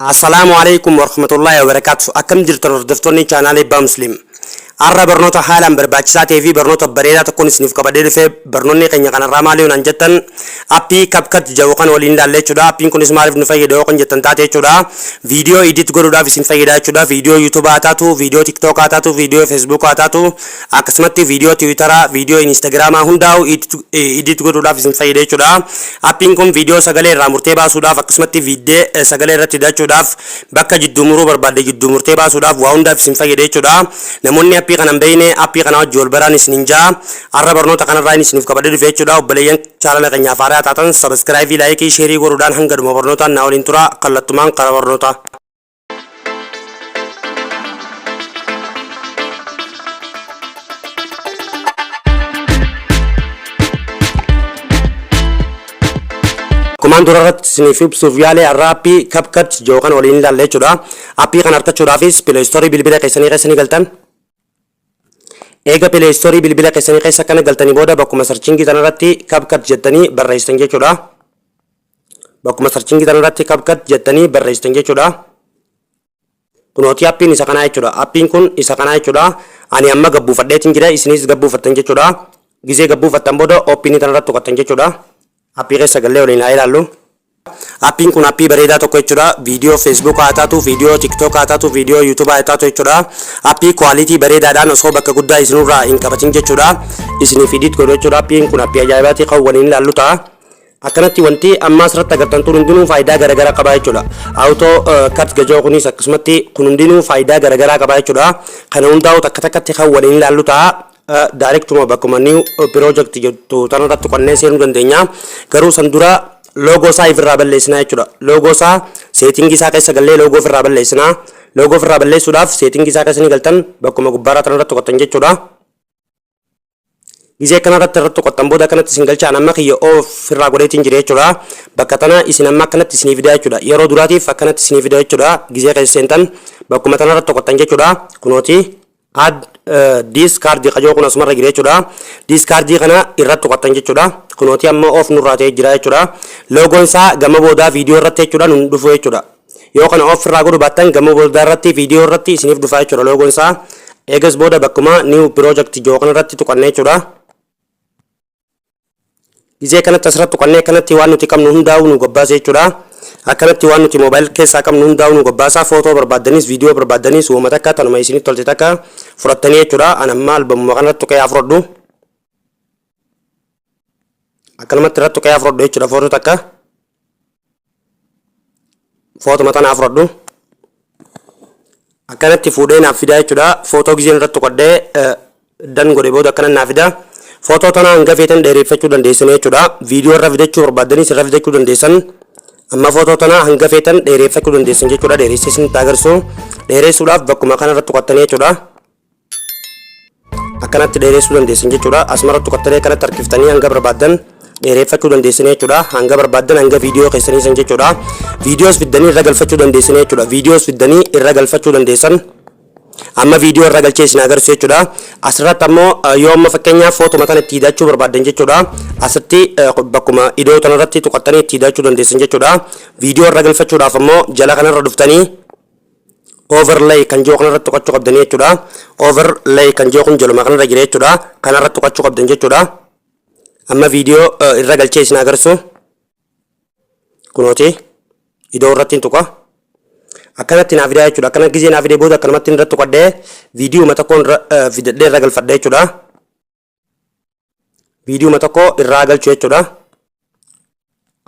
Assalaamu alaikum warahmatullaahi wabarakaatu. Akkam jirtan, hordoftoonni chaanaalee Abbaa Muslim? Har'a barnoota haalaan barbaachisaa ta'ee fi barnoota bareedaa tokkoon isiniif qabadhee dhufe. Barnoonni keenya kanarraa maali yoo naan jettan, appii CapCut jedhu kan waliin ilaalle jechuudha. Appiin kunis maaliif nu fayyada yoo kan jettan taate jechuudha. Viidiyoo edit godhuudhaaf isin fayyada jechuudha. Viidiyoo YouTube haa taatu, viidiyoo TikTok haa taatu, viidiyoo Facebook haa taatu, akkasumatti viidiyoo Tiwiitaraa, viidiyoo Instagraamaa hundaa'u edit godhuudhaaf isin fayyada jechuudha. Appiin kun viidiyoo sagalee irraa murtee baasuudhaaf, akkasumatti viidiyoo sagalee irratti hidhachuudhaaf, bakka jidduu muruu barbaadde jidduu murtee baasuudhaaf, waa hundaaf isin fayyada jechuudha. Namoonni appii kana hin beekne, appii kana wajji wal baraan isin jaa. Har'a barnoota kanarraa inni isiniif qabadhee dhufe jechuudha. Obboleeyyan chaanala keenyaaf haaraa taatan, subscribe, like, share godhuudhaan hanga dhuma barnootaan naa waliin tura. Kallattumaan karaa barnootaa. Akkumaan dura irratti isiniif ibsuuf yaale, har'a appii CapCut jedhu kan waliin ilaalla jechuudha. Appii kana argachuudhaafis Play Store bilbila keessanii keessa ni galtan. Eega Play Store bilbila keessanii keessa kana galtanii booda, bakkuma searching tanarratti CapCut jettanii barreessitan jechuudha. Bakkuma searching tanarratti CapCut jettanii barreessitan jechuudha. Kunooti, appiin isa kanaa jechuudha. Appiin kun isa kanaa jechuudha. Ani amma gabbuufadheetiin jira, isinis gabbuufattan jechuudha. Gizee gabbuufattan booda open tanarratti tuqattan jechuudha. Appii keessa gallee waliin haa ilaallu. Appiin kun appii bareedaa tokko jechuudha. Viidiyoo Facebook haa taatu, viidiyoo TikTok haa taatu, viidiyoo YouTube haa taatu jechuudha. Appii quality bareedaadhaan osoo bakka guddaa isinirraa hin qabatin jechuudha. Isiniif edit godhu jechuudha. Appiin kun appii ajaa'ibaati, kan waliin ilaallu ta'a. Akkanatti wanti amma asirratti agartan tun hundinuu faayidaa garaagaraa qaba jechuudha. Auto cut gajoo kunis akkasumatti kun hundinuu faayidaa garaagaraa qaba jechuudha. Kana hundaa'u takka takkatti kan waliin ilaallu ta'a. Directuma bakkuma new project jettu tanarratti qonnee seenuu dandeenya. Garuu san dura loogoo isaa ifirraa balleessinaa jechuudha. Loogoo isaa setting isaa keessa gallee loogoo ofirraa balleessinaa. Loogoo ofirraa balleessuudhaaf setting isaa keessa ni galtan, bakkuma gubbaarraa tanarratti qottan jechuudha. Gizee kanarratti irratti qottan booda akkanatti isin galchaan, amma kiyya off irraa godheetiin jira jechuudha. Bakka tana isin amma akkanatti isinii fida jechuudha. Yeroo duraatiif akkanatti isinii fida jechuudha. Gizee keessa seentan bakkuma tanarratti qottan jechuudha. Kunooti, add this card qajoo kun asumarra jira jechuudha. This card kana irratti tuqattan jechuudha. Kunooti, amma off nurraa ta'ee jira jechuudha. Loogoon isaa gama boodaa viidiyoo irratti jechuudha nun dhufu jechuudha. Yoo kana off irraa godhu baattan, gama boodaa irratti viidiyoo irratti isiniif dhufa jechuudha loogoon isaa. Eegas booda bakkuma new project jiru kanarratti tuqanne jechuudha. Gizee kanatti asirratti tuqannee akkanatti waan nuti qabnu hundaa'uu nu gabbaasa jechuudha. Akkanatti waan nuti mobile keessaa qabnu hundaa'uu nu gabbaasa. Footoo barbaaddanis, viidiyoo barbaaddanis, uumama takka tanuma isinitti tolte takka fudhattanii jechuudha. An amma albamuma kanarratti tuqee haa fudhadhu. Akkanumatti irratti tuqee haa fudhadhu jechuudha footoo takka. Footuma tana haa fudhadhu. Akkanatti fuudhee naaf fidaa jechuudha. Footoo gizeen irratti tuqadhee dan godhe booda akkana naaf fida. Footoo tana hanga feetan dheereffachuu dandeessan jechuudha. Viidiyoo irra fidachuu barbaaddanis irra fidachuu dandeessan. Amma footoo tana hanga feetan dheereffachuu dandeessan jechuudha. Dheeressee isinitti agarsiisu. Dheeressuudhaaf bakkuma kana irratti tuqattanii jechuudha. Akkanatti dheeressuu dandeessan jechuudha. Asumarratti tuqattanii akkanatti harkiftanii hanga barbaaddan dheereffachuu dandeessan jechuudha. Hanga barbaaddan, hanga viidiyoo keessanii san jechuudha. Viidiyoos fiddanii irra galfachuu dandeessan jechuudha. Viidiyoos fiddanii irra galfachuu dandeessan. Amma viidiyoo irra galchee isin agarsiisu jechuudha. Asirratti ammoo yoo amma fakkeenyaaf footuma tana itti hidhachuu barbaaddan jechuudha. Asitti bakkuma iddoo tanarratti tuqattanii itti hidhachuu dandeessan jechuudha. Viidiyoo irra galfachuudhaaf ammoo jala kanarra dhuftanii overlay kan jiru kanarratti tuqachuu qabdanii jechuudha. Overlay kan jiru kun jaluma kanarra jira jechuudha. Kanarratti tuqachuu qabdan jechuudha. Amma viidiyoo irra galchee isin agarsiisu. Kunooti, iddoo irratti hin tuqa. Akkanatti naa fidaa jechuudha. Akkana gizee naa fidee booda akkanumatti irratti tuqadhee viidiyoo tokkoon fidadhee irra galfadhee jechuudha. Viidiyoo tokko irraa galchu jechuudha.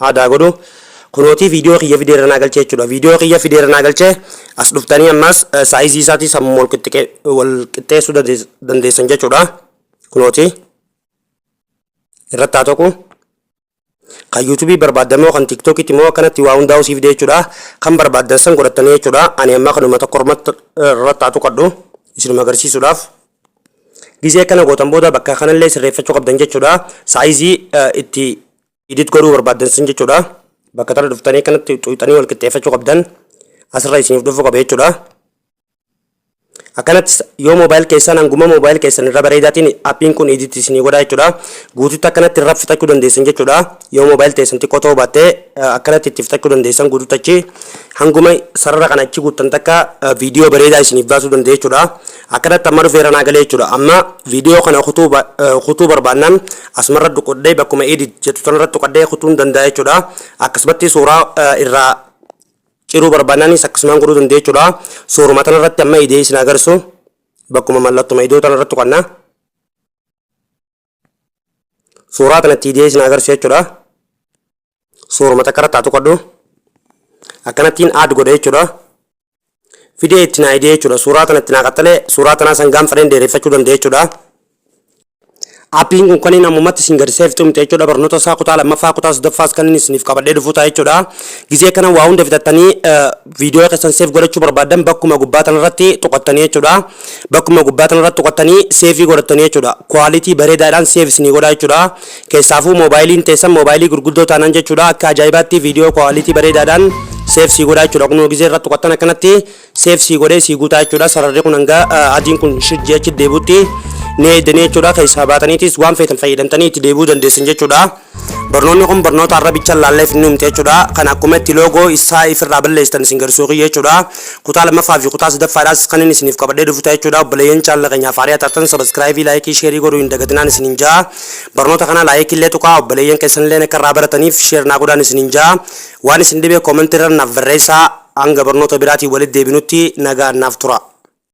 Aadaa godhu. Kunootii, viidiyoo kiyya fidee irra naa galchee jechuudha. Viidiyoo kiyya fidee irra naa galchee, as dhuftanii ammas size isaatii sammuu wal qixxeessuu dandeessan jechuudha. Kunooti, irratti haa tuqu. Kan YouTubeii barbaaddan moo kan TikTokiitti moo akkanatti waa hundaa'u siif fide jechuudha. Kan barbaaddan san godhattanii jechuudha. Ani amma kanuma tokko irratti haa tuqadhu isinuma agarsiisuudhaaf. Gizee akkana gootan booda bakka kanallee sirreeffachuu qabdan jechuudha. Size itti edit godhuu barbaaddan sun jechuudha. Bakka tana dhuftanii akkanatti xuuxanii wal qixxeeffachuu qabdan. Asirra isiniif dhufuu qaba jechuudha. Akkanatti yoo mobile keessan hanguma mobile keessan irra bareedaatiin appiin kun edit isinii godha jechuudha. Guututti akkanatti irra fixachuu dandeessan jechuudha. Yoo mobile teessan xiqqoo ta'uu baatte, akkanatti itti fixachuu dandeessan. Guututti achi hanguma sarara kana achi guuttan takka viidiyoo bareedaa isiniif baasuu dandeenya jechuudha. Akkanatti amma dhufeera, naa galee jechuudha. Amma viidiyoo kana kutuu barbaannaan asumarra tuqadhee, bakkuma edit jettu tanarra tuqadhee kutuu danda'a jechuudha. Akkasumatti suuraa irraa ciruu barbaannaanis akkasumaan godhuu dandeenya jechuudha. Suuruma tanarratti amma idee isin agarsiisu, bakkuma mallattuma idoo tanarratti tuqanna. Suuraa kanatti idee isin agarsiisu jechuudha. Suuruma takka irratti haa tuqadhu. Akkanattiin add godhe jechuudha. Fidee itti naa idee jechuudha. Suuraa kanatti naa qaxxalee, suuraa tanaa sangaan fedheen dheereffachuu dandeenya jechuudha. Appiin kun kan inni ammumatti isin garsiisee fixumte jechuudha. Barnoota isaa kutaa lammaffaa, kutaa sadaffaas kan inni isiniif qabadhee dhufu ta'a jechuudha. Gizee kana waa hunda fixattanii viidiyoo keessan save godhachuu barbaadan, bakkuma gubbaa tanarratti tuqattanii jechuudha. Bakkuma gubbaa tanarratti tuqattanii save godhattanii jechuudha. Quality bareedaadhaan save isinii godha jechuudha. Keessaafuu moobaayiliin teessan moobaayilii gurguddoo taanaan jechuudha. Akka ajaa'ibaatti viidiyoo quality bareedaadhaan save sii godha jechuudha. Kunoo gizee irratti tuqattan akkanatti save sii godhee sii guutaa jechuudha. Sararri kun hanga adiin kun shijjii achi deebuutti ni eegdanii jechuudha. Keessaa baataniitis waan feetan fayyadamtanii itti deebi'uu dandeessan jechuudha. Barnoonni kun barnoota arrabicha laalleef inni humte jechuudha. Kan akkuma itti loogoo isaa ifirraa balleessitan isin garsiisuu kiyya jechuudha. Kutaa lammaffaa fi kutaa sadaffaadhaas kan inni isiniif qabadhee dhufu ta'a jechuudha. Obboleeyyan channel keenyaaf haaraa taatan subscribe, like, share godhuu hin dagatinaan isiniin ja'a. Barnoota kana like illee tuqaa, obboleeyyan keessan illee akka irraa barataniif share naa godhaan isiniin ja'a. Waan isin dhibee comment irra naaf barreessaa. Hanga barnoota biraatiin walitti deebinutti nagaan naaf tura.